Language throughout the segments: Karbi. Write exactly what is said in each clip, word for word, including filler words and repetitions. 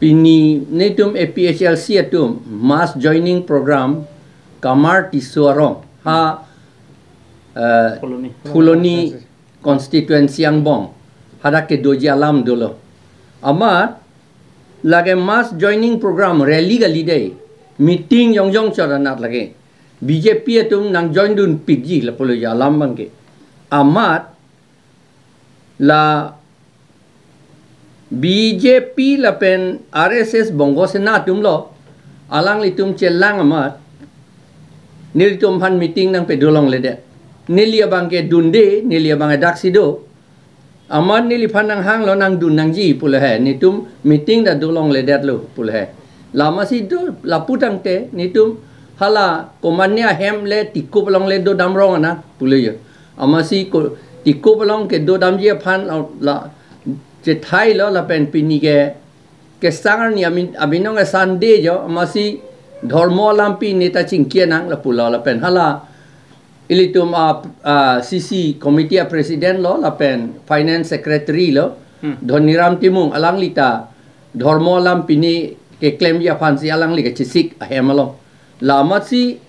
Pini netum A P H L C atum mass joining program Kamar Tisso arong ha eh, Phuloni. Phuloni constituency angbong hadak kedoji alam dolo. Amat lake mass joining program rally kali dei, meeting jongjong chot anat lake. B J P atum nangjoin dunpikji lapulo alam abangke. Amat la B J P lapen R S S Bongo Sena atumlo, alanglitum chelang amat nelitum aphan meeting nangpado longledet. Neli abangke dunde, neli abangke daksi do. Amat neliphan nanghanglo nangdun nangji pulo he. Netum meeting ta do longledetlo pulo he. Lamasi do lapu tangte netum hala komatne ahem le tikup along le dodam rong ana pulo yo. Amatsi ko tikup along kedodamji aphan la, la chethailo lapen pini ke kesang arni amin abinong ke Sunday jo, amatsi dhormo alam pini ta chingki nang lapulo lapen hala ilitum a, a C C committee a president lo lapen finance secretary lo, Hmm. Dhoniram Timung, alangli ta dhormo alam pini keklemji aphansi alangli kachesik ahem along. Lamatsi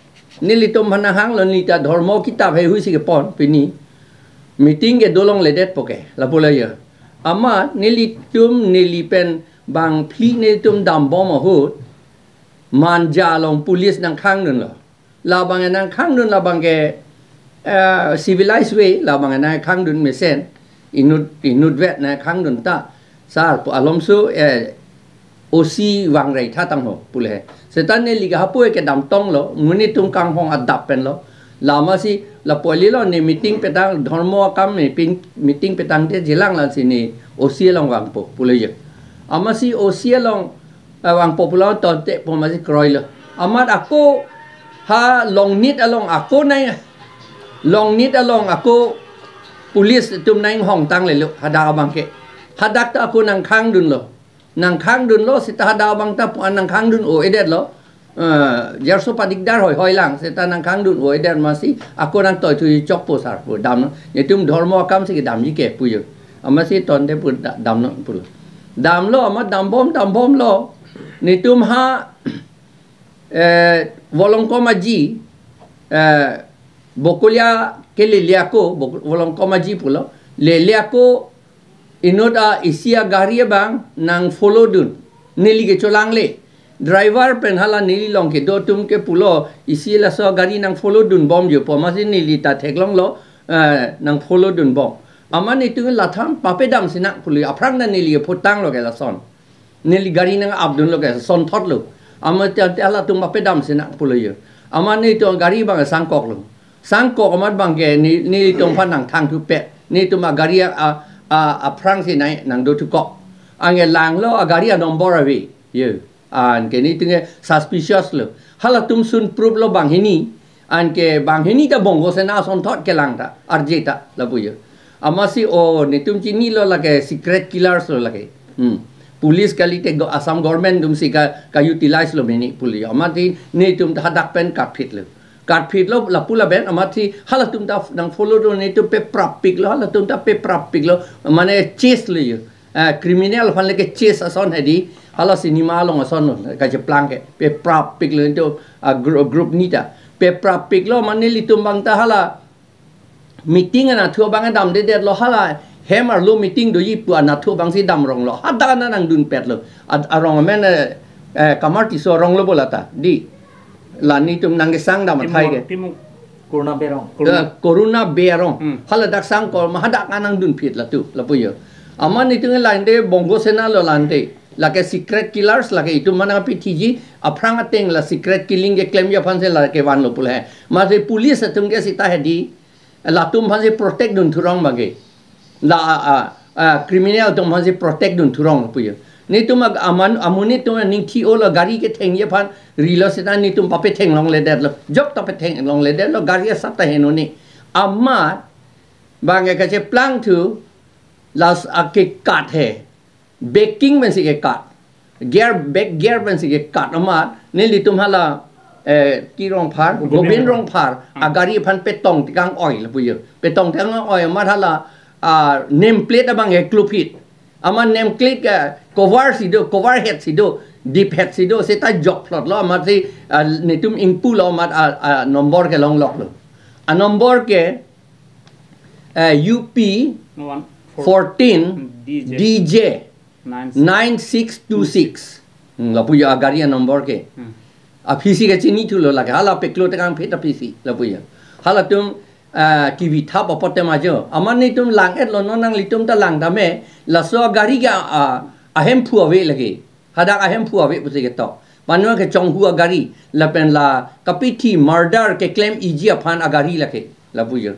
nelitum aphan nanghanglo, neli ta dhormo kitap heihui si kepon pini. Meeting kedo longledet puke lapulo yo. Amat nelitum neli pen bangphli nelitum dambom ahut Manja along police nangkhangdunlo. Labang nangkhangdun labangke eh, civilized way, labang nangkhangdun mesen, inut inutvet nangkhangdun ta. Sar pu alomso eh, O C vangrai thatang ho pulo he. Seta neli ke hapu ke damtonglo, munitum kanghong adap penlo. Lamatsi lapu alilo ne meeting petang, dhormo akam ne pin meeting petangte jilang lansi ne O C along vangpo pulo yo. Amatsi O C along eh, vangpo pulo tonte pu amatsi kroilo. Amat ako ha Longnit along ako nai, Longnit along ako police atum nanghongtang lelo hadak abangke. Hadak ta ako nangkhangdunlo. Nangkhangdunlo seta hadak abang ta pu-an nangkhangdun o-edetlo. Eh, jarso padikdar hoihoi lang seta nangkhangdun o-edet amatsi ako nangtoithu chokpo sar pu damnon. Netum dhormo akamsi kedamji ke pu yo. Amatsi tonte pu da- damnon pulo. Damlo amat dambom dambomlo. Netum ha eh, Volongkom Aji, eh, Bokolia ke lele ako, Bok- Volongkom Aji pulo. Lele ako inut a isi agari abang nangfollowdun. Neli ke cholangle. Driver pen hala neli along kedo atum ke pulo, isi laso agari nangfollowdunbom jo pu amatsi neli ta theklonglo, eh, nangfollowdunbom. Amat netum latham papedamsi nang pulo, aphrang ta neli ke phutanglo ke lason. Neli gari nangapdunlo ke sonthotlo. Amat te te halatum papedamsi nang pulo yo. Amat netum gari abang sangkoklo. Sangkok amat abangke ne netum aphan nangthangthu pet. Netum agari a a aphrangsi nai nangdothukok. Anke langlo agari anombor ave. Yo. Anke netum ke suspicious lo. Halatum sun proof lo banghini. Anke banghini ta Bongo Sena asonthot kelang ta, arje ta lapu yo. Amatsi o netum chinilo lake secret killers lo lake. Hmm. Police kalite go- Assam government atumsi ka, ka utilize lo mini pulo yo. Amatsi netum ta hadak pen katphitlo. Katphitlo lapu lapen amatsi halatum ta nangfollowdun netum peprapiklo, halatum ta peprapiklo. Mane chase lo yo. Eh, criminal aphan le ke chase ason hedi, hala cinema along ason lo, kacheplang ke, peprapiklo netum a gru- group ni ta. Peprapiklo amat nelitum abang ta hala meeting anatthu abang damdedetlo, hala hem arlo meeting doji pu anatthu abangsi damronglo. Hadak ana nangdunpetlo. Ad- arong amen eh, eh, Kamar Tisso arong lo bo lata. Dei. La netum nangkesang dam athai ke. Timung, Timung Corona Bey arong. Eh, Corona Bey arong. Hmm. Hala dak sangkok ma hadak ana nangdunphit latu lapu yo. Amat netum lande Bongo Sena lo lande. Lake secret killers lake itum mana pithiji aphrang ateng la secret killing keklemji aphansi lake vanlo pulo he. Amatsi police atum ke seta hedi latum aphansi protect dunthurong abangke. La a, a, a, criminal atum aphansi protect dunthurong puyo. Netum ag- aman amonit atum aning thi-olo gari kethengji aphan rilo seta netum papetheng longledetlo. Jok ta petheng longledetlo gari asap ta henoni. Amat abangke kacheplangthu las akekat he. Braking pensi kekat. Gear, back gear pensi kekat amat. Nelitum hala eh, Kirongphar, Gobind Gobind Rong- Rongphar, Hmm. agari aphan petong tekang oi lapu yo. Petong tekang oi amat hala ah, name plate abang ke klupit. Amat name plate ke cover si do, cover head si do, dip head si do, seta jok plot lo, amat si, ah, netum ingpu lo, amat, ah, ah, number ke longlok lo. A number ke, eh, U P One fourteen D J. D J Nine six. Nine six two six. Hmm, lapu ya gari a number ke. Hmm. A P C ke chini thu lo lake. Hala peklo tekang pheta P C lapu ya. Halatum, ah, kivi thap apote majo. Amat netum lang-et lo, non nanglitum ta lang dame. Laso gari ke, ah, ahemphu ave lake. Hadak ahemphu ave pusi ketok. Manu kechonghu agari. Lapen la kapithi murder keklem iji aphan agari lake. Lapu ya.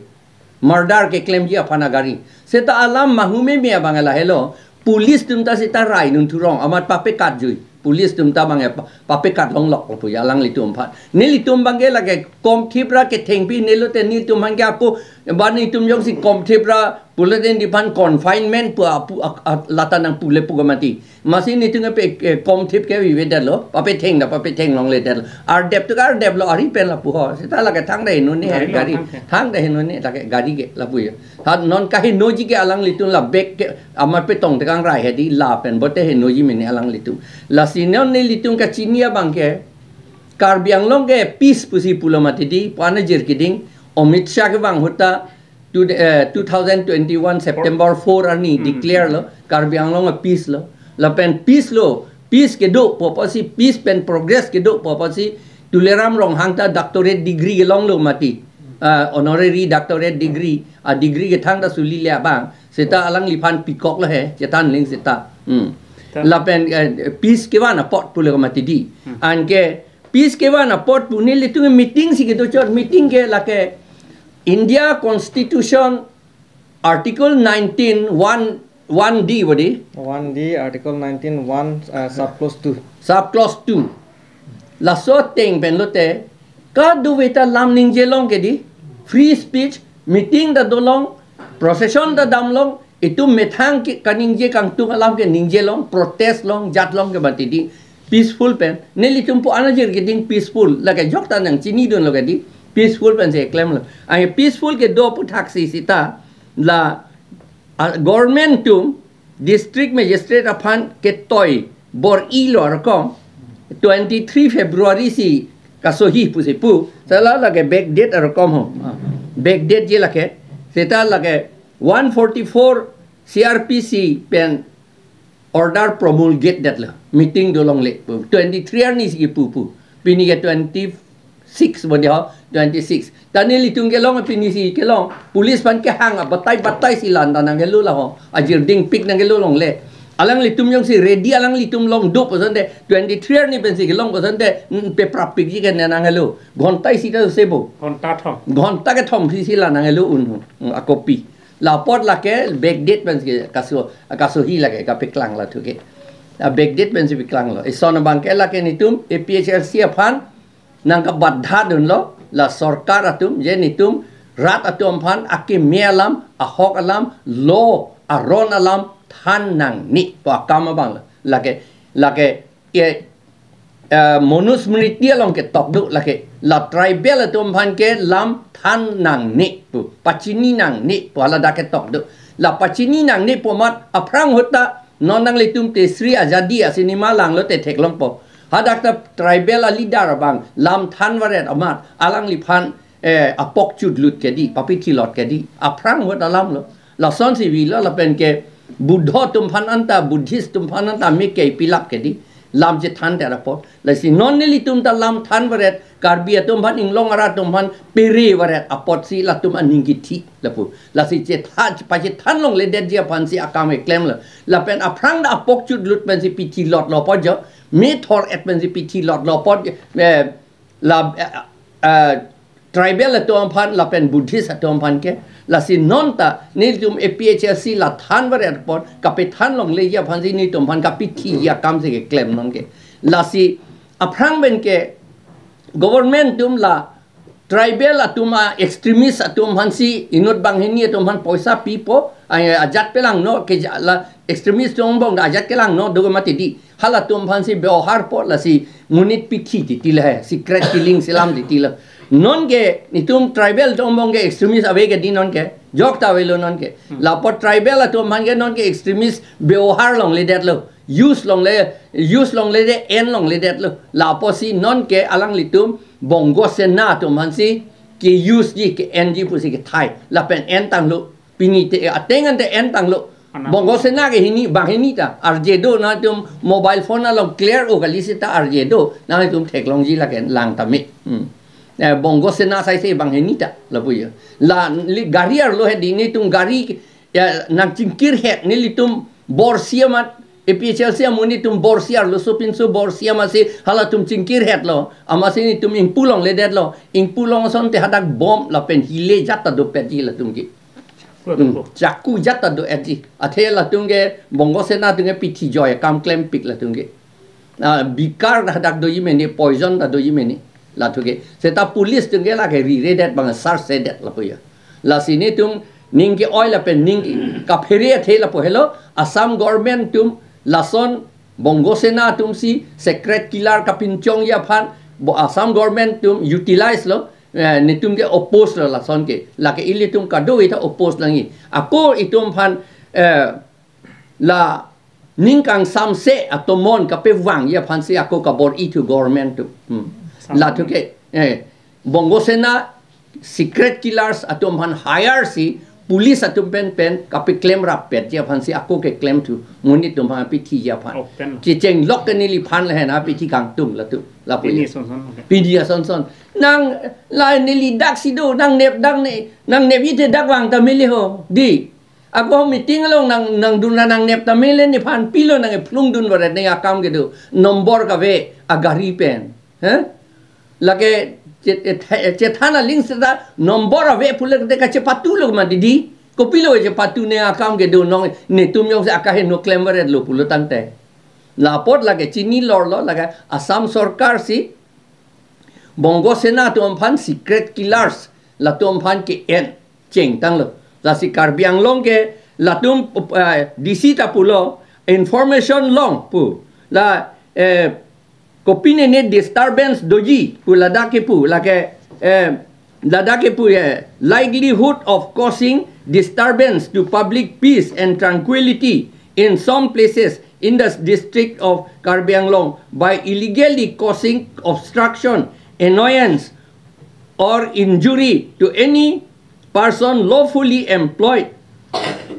Murder keklemji aphan agari. Seta alam mahume me abang lahelo. Police tum ta seta rai nun thurong. Amat papekat jui. Police tum ta bang pa-, papekat longlok lapu ya alanglitum aphan. Nelitum bang ke lake Komthip ra kethengpi ne lote nelitum aphan ke ako, ba netum jongsi Komthip ra pulote nephan confinement pu apu ak-, ak-, lata nangpu le pu ke mati. Masi netum ke pe, eh, Komthip ke vive det lo, papetheng da, papetheng longle det lo. Ardep tu ardep lo, ari pen lapu ho. Seta lake thang da heno ne gari lo, gari. Thang ke. Thang da heno ne, lake gari ke lapu ya. Ha non kahenoji ke alanglitum la bag ke, amat petong tekang rai hedi lapen bote henoji mene alanglitum. Lasi non nelitum kachini abang ke, Karbi Anglong ke peace pusi pulo mati di, pu-an ajir keding, Amit Shah kevang ahut ta, to the, eh, two thousand twenty-one September four arni Hmm. declare lo, Karbi Anglong a peace lo. Lapen peace lo, peace kedo pu apotsi, peace pen progress kedo pu apotsi, Tuliram Ronghang ta doctorate degree kelong lo mati. Ah, honorary doctorate degree, a degree kethang ta suli le abang. Seta alangliphan pikok lo he, chethan ling seta. Hmm. Ta- Lapen, eh, peace kevan apot pulo mati di. Hmm. Anke peace kevan apot pu nelitum meeting si kedo chot, meeting ke lake India Constitution Article nineteen one, one D bodi. One D, Article nineteen one, uh, sub clause two. Sub clause two. Laso ateng pen lote, kadokave ta lam ningje long ke di, free speech, meeting ta dolong, procession ta damlong, itum methang ke kaningje kangtung alam ke ningje long, protest long, jat long ke mati di, peaceful pen. Nelitum pu-an ajir keding peaceful, lake jok ta nangchinidun lo ke di, peaceful pen si klem lo. Ai peaceful kedo aputhak si seta, la, ah, government tum district magistrate aphan ketoi bor-i lo arkom twenty-three February si kasohi pusi pu. Seta lake backdate arkom ho. Ah, backdate je lake. Seta lake one forty-four C R P C pen order promulgate det lo. Meeting dolongle pu. Twenty-three arni si pu pu. Pini ke twenty-six bodi ho, twenty-six. Ta nelitum kelong pini si kelong. Police aphan kehang a batai batai si lanta nangkelo la ho. Ajir dingpik nangkelo longle. Alanglitum jongsi ready alanglitum long do pu asonte, twenty-three arni pensi kelong pu asonte, mm, peprap pikji ke nangkelo. Ghonta isi ta sebo. Ghonta thom. Ghonta kethom si si la nangkelo un ho. Mm, akopi. La apot lake backdate pensi kaso, kasohi lake kapeklang la thu ke. La backdate pensi peklang lo. Ison abang ke lake netum A P H L C aphan nangkabadha dunlo, la sorkar atum, je netum rat atum aphan akeme alam, ahok alam, law aron alam than nangne pu akam abang lo. Lake, lake, ke, eh, Manusmriti along ketok do lake, la tribal atum aphan ke lam than nangne pu, pachini nangne pu haladak ketok do. La pachini nangne pu amat aphrang ahut ta, non nanglitum te Sri Azadi a cinema langlote theklongpo. Hadak ta tribal a leader abang lam than varet amat alangliphan, eh, apok chutlut ke di, papithi lot ke di. Aphrang ahut alam lo. Lasonsi vilo lapen ke Buddho atum aphan anta, Buddhist atum aphan anta me ke pilap ke di. Lam chethan det apot. Lasi non nelitum ta lam than varet, Karbi atum aphan, inglong arat atum aphan pere varet apotsi latum aning kithi lapu. Lasi chetha, pachethan longledetji aphansi akam keklem lo. Lapen aphrang ta apok chutlut pensi pithi lot lo apot jo. Me thor-et pensi pithi lot lo apot, eh, la, eh, eh, tribal atum aphan lapen Buddhist atum aphan ke. Lasi non ta nelitum A P H L C la than varet apot, kapethan longleji aphansi netum aphan kapithiji akam si keklem non ke. Lasi aphrang pen ke government atum la tribal atum a extremist atum aphansi inut banghini atum aphan poisa pipo, a, ajat pelangno ke ja-, la extremist atum angbong ajat kelangno do mati di. Halatum aphansi byohar po lasi monit pithi titi le he, secret killing si lam titi le. Non ke netum tribal atum angbong ke extremist ave ke di non ke. Jok ta avelo nonke. Hmm. Lapu tribal atum aphan ke nonke extremist byohar longledetlo. Use longle, use longledet, en longledetlo. Lapusi nonke alanglitum Bongo Sena atum aphansi ke-use ji, ke-en ji pusi kethai. Lapen entanglo. Pini te ateng ante entanglo. Ana. Bongo Sena ke hini, banghini ta. Arje do, nangtum mobile phone along clear o kali seta arje do. Nangtum theklongji lake lang tame. Hmm. Eh, Bongo Sena saise banghini ta. Lapu ya. La neli gari arlo hedi, netum gari, ya, nangchingkirhet, nelitum borsi amat, A P H L C amonit atum borsi arloso pinso borsi amatsi halatum chingkirhetlo. Amatsi netum ingpu longledetlo. Ingpu long asonte hadak bomb lapen hile jat ta dopetji latum ke. Kuat Hmm. ko. Chaku jat ta do-etji. Athe latum ke Bongo Sena atum ke pithi joi akam klempik latum ke. Ah, bikar ta hadak doji mene, poison ta doji mene. Latum ke. Seta police atum ke lake riredet bang search sedet lapu ya. Lasi netum ning ke-oi lapen ning ke kaphere athe lapu helo, Assam government atum lason Bongo Sena atumsi secret killer kapinchongji aphan, bo Assam government atum utilize lo, eh, netum ke oppose lo lason ke. Lake ilitum kado-i ta oppose nangji. Ako itum aphan, eh, la ning kangsamse atomon kapevangji aphansi ako kabor-ithu government atum. Hmm. Sam- Latum ke, eh, Bongo Sena secret killers atum aphan hire si police atum pen pen kapeklem rappetji aphansi ako keklemthu, monit atum aphan pithiji aphan. Open. Checheng lok ke neliphan lahen apithi kangtung latum. Lapu Pini ya. Son son, okay. Pini ason son. Nang la neli daksi do, nangnep dak ne, nangnep ite dak vang ta mele ho. Di. Ako meeting along nang, nangdun ra nangnep ta mele, nephan pilo nangkephlungdun varet ne akam kedo. Nombor kave agari pen. He? Lake chet-, chet-, chethan aling seta nombor ave pule te kachepatulo ma didi. Kopilo chepatu ne akam kedo nong netum jongsi akaheno klem varetlo pulo tangte. Lapot lake chini lorlo lake Assam sorkar si Bongo Sena atum aphan secret killers latum aphan ke-en chengtanglo. Lasi Karbi Anglong ke latum, eh, D C ta pulo information long pu. La, eh, kopine ne disturbance doji pu ladak kepu lake, eh, ladak kepu, eh, likelihood of causing disturbance to public peace and tranquility in some places in the district of Karbi Anglong by illegally causing obstruction, annoyance, or injury to any person lawfully employed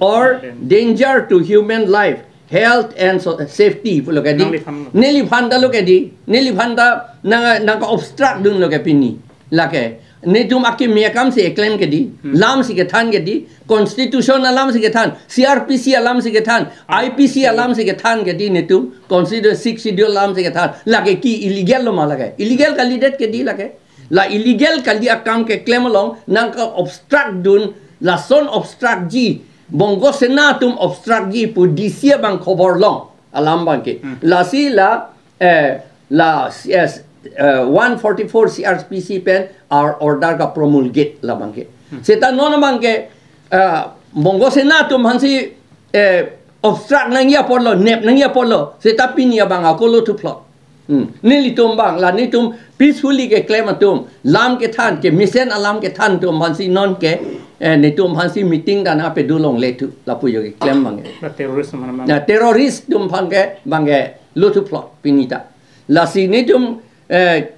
or danger to human life, health and so-, safety pulo ke di. Nangliphan lo. Neliphan ta lo ke di. Neliphan ta nang, nangka-obstruct dunlo ke pini. Lake. Netum akimi akam si eklem ke di. Hmm. Lam si kethan ke di. Constitution alam si kethan. C R P C alam si kethan. I P C alam si kethan ke di netum. Constitution Sixth Schedule alam si kethan. Lake ke illegal lo ma lake. Illegal kalidet ke di lake. La illegal kali akam keklem along nangka-obstruct dun, lason obstruct ji, Bongo Sena atum obstruct ji pu D C abang khobor long alam abang ke. Hmm. Lasi la, eh, la C S, eh, one forty-four C R P C pen our order kapromulgate la abang ke. Hmm. Seta non abang ke, eh, Bongo Sena atum aphansi, eh, obstruct nangji apotlo, nep nangji apotlo, seta pini abang ako lothu phlot. Hmm. Nelitum abang, la netum peacefully keklem atum, lam kethan, kemesen alam kethan atum aphansi nonke, eh, netum aphansi meeting ta nangpadu longlethu, lapu jo keklem abang. Na terrorist mana mana. Na terrorist atum aphan ke, abang ke, lothu phlot, pini ta. Lasi netum, eh,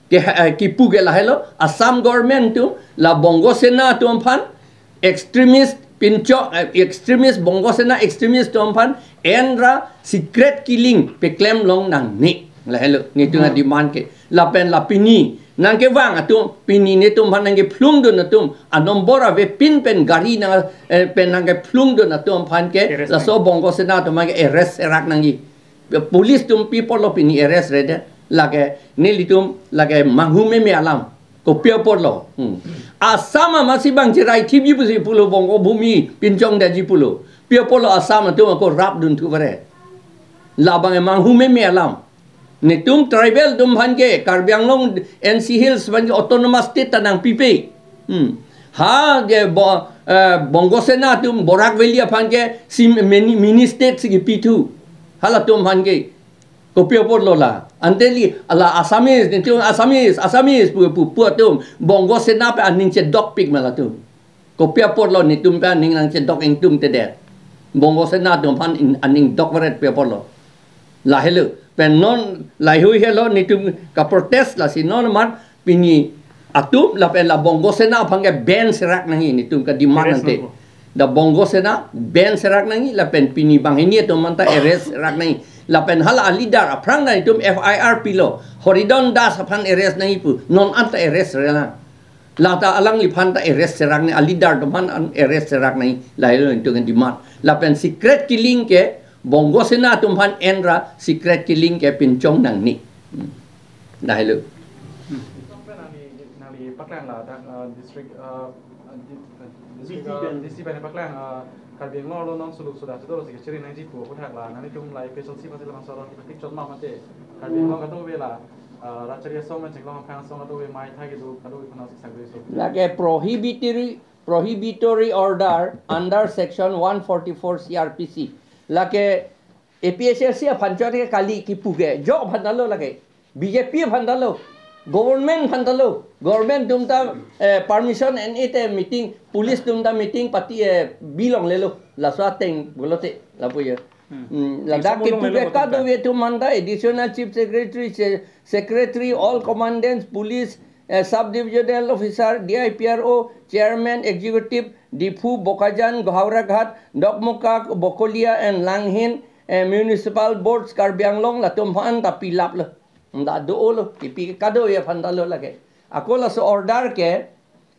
ke, eh, kipu ke lahelo, Assam government atum, la Bongo Sena atum aphan, extremist pinchok, eh, extremist Bongo Sena extremist atum aphan en ra secret killing peklem long nangne. Lahelo, netum Hmm. ademand ke. Lapen la pini, nangkevang atum, pini netum aphan nangkephlung dun atum, anombor avepin pen gari nang, eh, pen nangkephlung dun atum aphan ke, Arrest laso nang. Bongo Sena atum aphan ke arrest serak nangji. Police atum pi apotlo pini arrest rede. Lake, nelitum, lake manghu meme alam. Kopi apotlo. Hmm. Assam amatsi abang cherai thipji pusi pulo Bongo Bhumi pinchongdetji pulo. Pi apotlo Assam atum ako rap dunthu pare. La abang emang hume me alam. Netum tribal atum aphan ke Karbi Anglong N C Hills aphan ke autonomous state ta nangpipe. Hmm. Ha je bo, eh, Bongo Sena atum Barak Valley aphan ke si mini, mini state si kipithu. Halatum aphan ke. Kopi apotlo la. Ante neli, ala Assamese, netum Assamese, Assamese, pu, pu, pu atum. Bongo Sena pen aning chedokpik ma latum. Kopi apotlo netum pen aning nangchedok ingtumtedet? Bongo Sena atum aphan in-, aning dokveret pi apotlo? Lahelo. Pen non lahei helo netum kaprotest, lasi non mar pini atum lapen la Bongo Sena aphan ke ban serak nangji, netum kademand Arrest nangte. Nangpo. La Bongo Sena ban serak nangji lapen pini banghini atum aphanta arrest serak nangji. Lapen hala aleader aphrang ta netum F I R pilo. Horidon Das aphan arrest nangji pu. Non anta arrest relang. Lata alangliphan ta arrest serak nangji, aleader atum aphan an arrest serak nangji, lahelo netum demand. Lapen secret killing ke Bongo Sena atum aphan enra secret killing ke pinchong nangne. Hmm. Lahelo. Nangli, nangli paklang la dak, uh, district, uh, di-, uh, district, D C uh, pen. D C pen paklang, uh, Karbi Anglong arlo non suluk suda chedolo si kachiri nangji pu aphuthak la nanglitum la A P H L C aphansi labangso aron kipatik chot ma mate? Karbi Anglong kadokave la, uh, Rachari Asong pen Chinglong Hamphang Asong kadokave mai thagi do, kadokave aphan siksak do iso. Lake prohibitory, prohibitory order under section one forty-four C R P C. Lake A P H L C aphan chot ke kali kipu ke. Jok aphan talo lake. B J P aphan talo. Government aphan talo. Government atum ta, eh, permission en-e te meeting, police atum ta meeting pati, eh, bilonglelo. Laso ateng pulote, lapu ya. Hmm. Hmm, ladak Tingsa kipu bolong ke lelo kadokave atum aphan ta, Additional Chief Secretary, Se-, Secretary, all Commandants, Police, eh, Sub Divisional Officer, D I P R O, Chairman Executive, Diphu, Bokajan, Howraghat, Dokmoka, Bokolia and Langhin, eh, Municipal Boards, Karbi Anglong, latum aphan ta pilaplo. Nda do-olo, kipi kadokave aphan talo lake. Ako laso order ke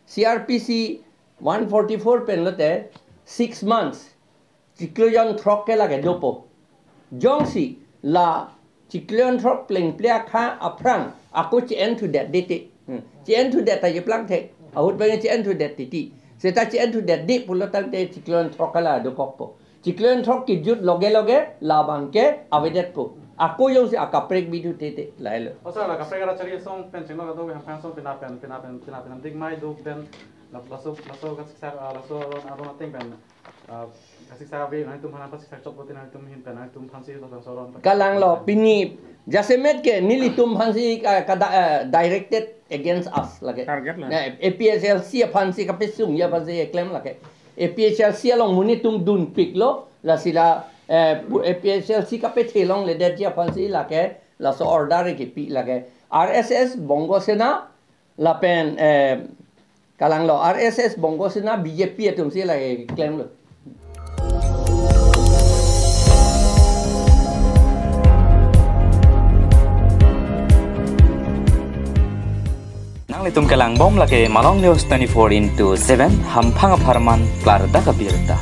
C R P C one forty-four pen lote six months. Chiklo jonthrok ke lake dopo. Jongsi la chiklo jonthrok plengple akha aphrang ako che-en thudet dete. Hmm. Che-en thudet ta cheplang thek. Ahut bang che-en thudet titi. Seta che-en thudet de pulo tangte chiklo jonthrok ke la dokokpo. Chiklo jonthrok kejut loge loge labang ke avedetpo. Ako jongsi akaprek bidhu tete lahelo. O sir, la kaprek Rachari Asong pen Chinglong kadokave Hamphang Asong pina pen, pina pen, pina pen dik mai duk den la-, laso, laso kasiksak, ah, laso aron, aron ateng pen, ah, kasiksak ave, nangtum aphan pasiksak chot pote nangtum ahin pen, nangtum aphansi labangso aron. Kalanglo, pini jasemet ke nelitum aphansi ka-, kada, eh, directed against us lake. Target la. Na, A P H L C aphansi kapesung ya aphansi keklem lake. A P H L C along monit atum dunpiklo, lasi la, eh, pu-, A P H L C kapethe longledetji aphansi lake, laso order kipi lake. R S S, Bongo Sena, lapen, eh, kalanglo, R S S, Bongo Sena, B J P atumsi lake klemlo. Nanglitum kelangbom lake Malong News twenty-four into seven, Hamphang apharman klardak abirta.